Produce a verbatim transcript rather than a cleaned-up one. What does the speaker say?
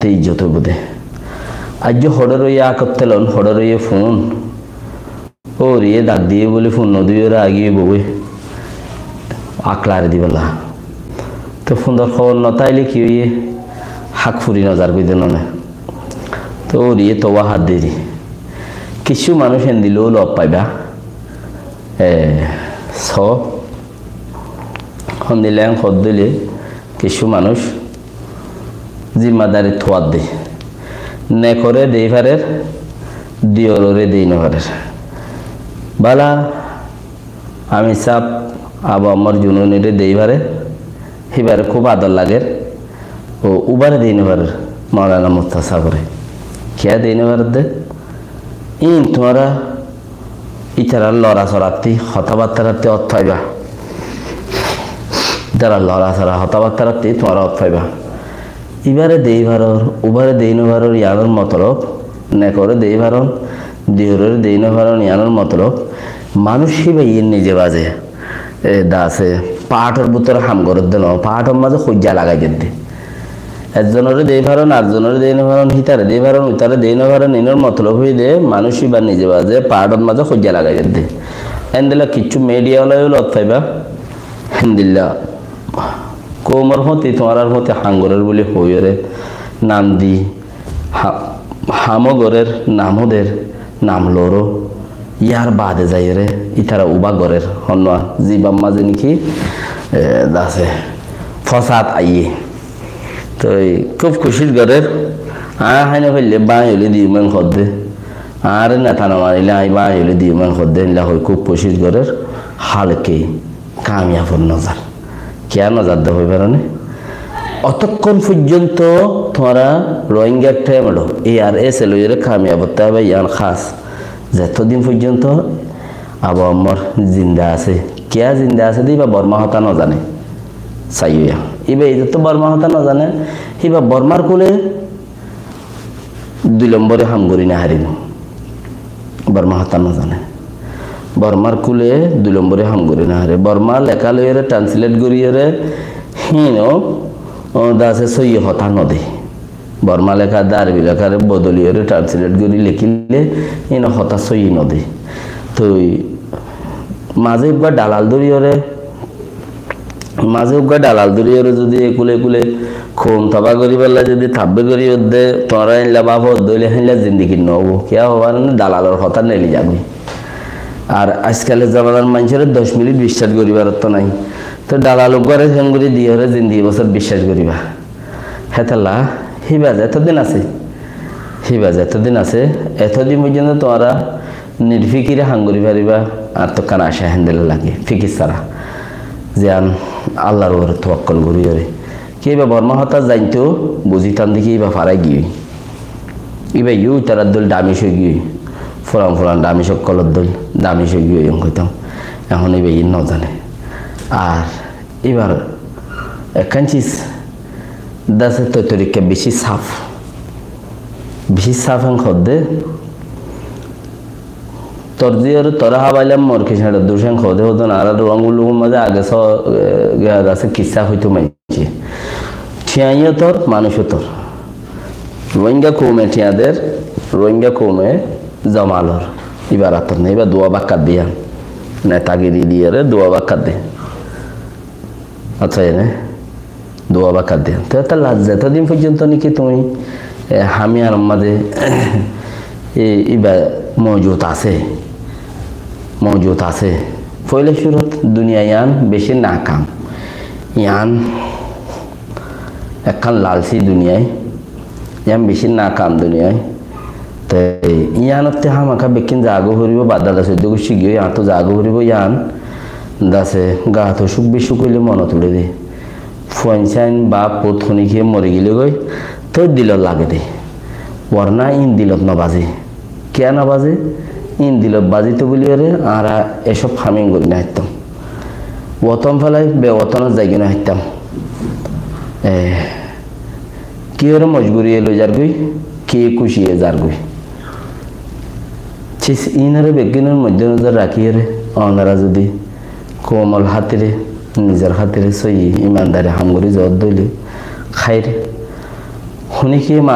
ijjot óibo de. Aijjó hoçé roiyé akottelon, hoçé roiyé fun. Óriye dak diyé bóli fun nodiyóre agiyé bouwe. Aklari dibálla. Te fundor hóbor notáile ki óiye? Hák furi nozar goi de none. Te óriye towa hár deri. Kissú manúic endilla lot faiba. E, so, hondilla en hoddóile kissú manúic zimmadari tuwar de. Nekoré dei farer, diyororé dei nofarer. Bála, ami sáb, abu ammar jununiré dei fare, híbare kúb ador lager, o ubare dei nofarer, Maulana Murtaza sábore. Kiyá dei nofarer de? Ín tuáñra ítarar lora sorattí, hotábattarattí ot faiba. Ítarar lora sora hotábattarattí tuáñra ot faiba. Íbare dei faron, ubare dei nofaron, yiánor motolob, nekoré dei faron, diyororé dei nofaron, yiánor motolob, manúic híba iín nize baze, e, dase, paátor bútore ham gorédde no, paátor mazé hoijja lagai dedde. Ekzonoré dei faron, arekzonoré dei nofaron, hítare dei faron, utare dei nofaron, inor motolob óilde manúic íba nize baze, paátor mazé hoijja lagai dedde. Endilla kissú midiya ola yó lot faiba, héndilla koumor fóti, tuáñrar fóti ham gorér bóli hoiyóre, nam di, ha-, hamó gorér, namó der, nam loró, yar bade zaiyóre, ítara uba gorér, honnúa, zibar mazé niki, e, dase, fosad aiyé. Toi kúb kucíc gorér, aññí hái nofaille báñgi óile diyum en hoódde, añáre neta nomanile aññí báñgi óile diyum en hoódde, endilla hoi kúb kucíc gorér, hálke kamiyab óit nozar. Kiyá nozar de hoi faróne? Otokkón foijjonto tuáñra Rohingya thémelo, A R S loiyóre kamiyab óit faiba, yián hás. Zetodin foijjonto Abu Ammar zinda asé. Kiyá zinda asé de íba Bormá hotá nozane. Saiyó ya. Íba ítottu Bormá hotá nozane. Íba Bormár kule dui lombore ham gorí nofaribó. Bormá hotá nozane. Bormár kule dui lombore ham gorí nofaré. Bormá leká loiyóre, translate goríyore, híno, o, dase sóiyi hotá node. Bormá leká de Arobi lekáre bodoliyóre, translate gorí lekíle, híno hotá sóiyi node. Toi mazé uggwá dalal dóriyore, mazé uggwá dalal dóriyore zodi ekule ekule koum tabá goríballa zodi tabbe gorí ódde, tuáñra héndilla báfo ódde óile héndilla zindigi noóibo. Kiyá hoóbar, dalalor hotá neli zagói. Ar aijkaler zomanar maincóre doc minit biccác goríbar otto nái. Toi dalal uggwáre héngorí diyóre zindigi bosór biccác goríba. Hétolla, híba zetodin asé, híba zetodin asé, etodin foijjonto tuáñra nirfikire ham gorí faribá, añáttu ekkán acá héndilla lage, fikir sára. Ziyán Allar uore tawakkol goríyore. Ki íba Bormá hotá zainto, buzí tán de ki íba farai giyói. Íba yó ítarar dóil damic ói giyói. Furan furan damic ókkolor dóil damic ói giyói, en hoitám. Ehón íba iín nozane. Ar íbar ekkán cis dase toi torikka bicí saf. Bicí saf en hoódde, tor ziyóre toré hábailam mor kisáñçor dúc en hoóde hoódde, añárar Ruáingga lukor mazé age só, e, ge-, dase kissá hoitó maincé. Thiañ yó tor, manúic yó tor. Ruáingga koume thiañ der, Ruáingga koume zoma lor. Íbar ator nái, íba duwa bákka de yián. Netagiri diyóre duwa bákka de. Accá, ene duwa bákka de. Te, te la-, zetodin foijjonto niki tuñí, e, ham yiánor mazé, e, íba moujud asé, moujud asé. Foila cúrut duniya yián bicí nakam. Yián ekkán lalsi duniyai. Yián bicí nakam duniyai. Te yiánotte hámaka bekkín zagói foribó, baddala soiddó guccí giyói, yiánottú zagói foribó, yián dase gato cúk bicúk óile monot uçé de. Fuain sáin baf fut honíkiye mori gilé goi, toi dilot lage de. Warna ín dilot no bazé. Kiyá no bazé? Ín dilot bazíto buli yóre añára ecób ham ín gorí no faittám. Woton félai bewotonot zaigói no faittám. E, kiyóre mojburiye loi zargói, kiyé kúciye zargói. Cis ínore beggúnor moidde nozor rakíyore, onora zodi koumor hátire, nizor hátire sóiyi imandari ham gorí zoódde óile, háir, honíkiye mar